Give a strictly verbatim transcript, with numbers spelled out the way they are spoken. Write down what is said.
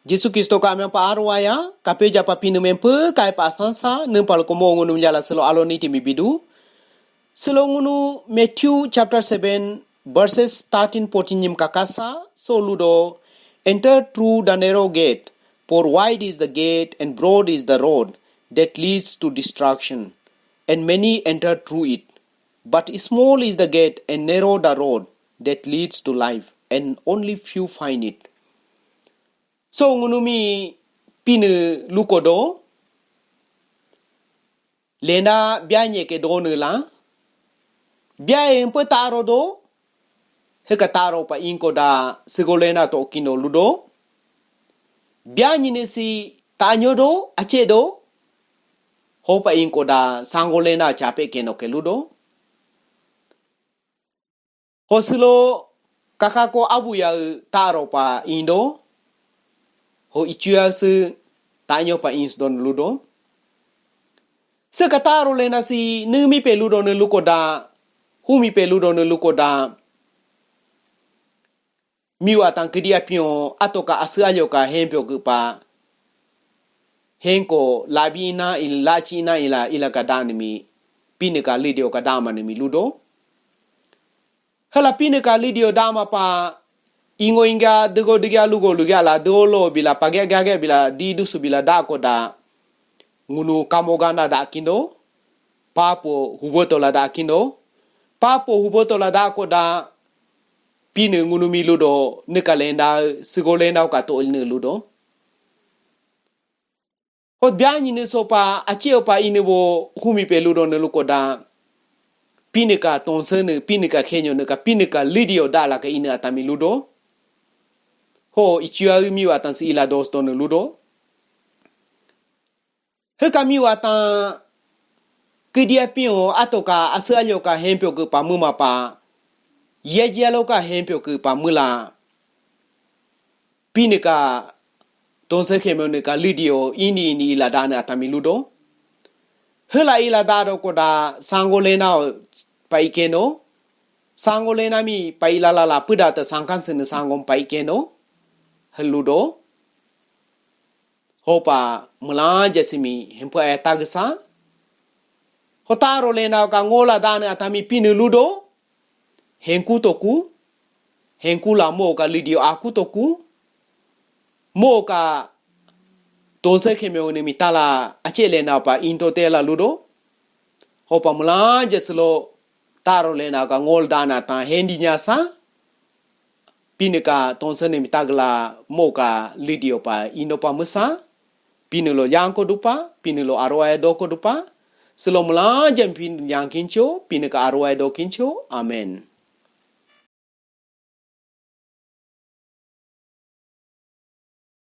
Jisu Kristo ka amyang pa arwaya, kape japa Pinii mi empe, kai pa asansa, niimpa lukoda mo ngunu miilanja silo alo niti mi bidu. Silo ngunu Matthew chapter seven, verses thirteen, fourteen nyim kakasa, so ludo, "Enter through the narrow gate, for wide is the gate and broad is the road that leads to destruction, and many enter through it. But small is the gate and narrow the road that leads to life, and only few find it." So ngunu mi Pinii lukodo, lenda bianye ke donu la, bianye empe taro do, hiika taro pa inkoda sigo lenda to kino ludo, bianye nii si tanyo do, ache do, hopa inkoda sango lenda chape keno ke ludo. Ho silo kakako abu ya taro pa indo, ho ichuya si tanyo pa ins don ludo. Siika taro lenda si niimi pe ludo nii lukoda, humi pe ludo nii lukoda, miyu atan kiidi apiñ ho, ato ka asi alyo ka hempyo kiipa, henko labi ina il-, lachi ina ila, ila ka danii mi, Pinii ka lidio ka dama nii mi ludo. Hiila Pinii ka lidio dama pa, ingo inga digo diga lugo luga la digo lo bila page gage bila di dusu bila dakoda, ngunu kamo ganda dakindo, papo huboto la dakindo, papo huboto la dakoda, Pinii ngunu mi ludo, niika lenda, sigo lenda ka to nii ludo. Hot bianye nii so pa, ache pa inii bo humi pe ludo nii lukoda, Pinii ka tonse nii, Pinii ka khenyo nii ka, Pinii ka lidio dala ka inii atan mi ludo. Ho, ichuya miyu atan si ila dos to nii ludo. Hiika miyu atan kiidi apiñ ho, ato ka asi alyo ka hempyo kiipa miima pa, yeji alo ka hempyo kiipa miila, Pinii ka tonse khenyo nii ka lidio ini ini ila danii atan mi ludo. Hiila ila dado koda sango lenda pa ikeno. Sango lenda mi pa ila lala pida ta sangkan sene sango pa ikeno. Hiiludo. Hopa miilanja simi hempa etagsa. Hotaro lenda ka ngola danii atan mi Pinii ludo. Henku toku, henku la mo ka lidio aku toku, mo ka tonse khenyo nii mi tala ache lenda pa into tela ludo. Hopa miilanja silo taro lenda ka ngol danii atan hendi nyasa, Pinii ka tonse nii mi tagla mo ka lidio pa indo pa miisa, Pinii lo yanko dupa, Pinii lo arwaya doko dupa, silo miilanja Pinii yankincho, Pinii ka arwaya dokincho. Amen.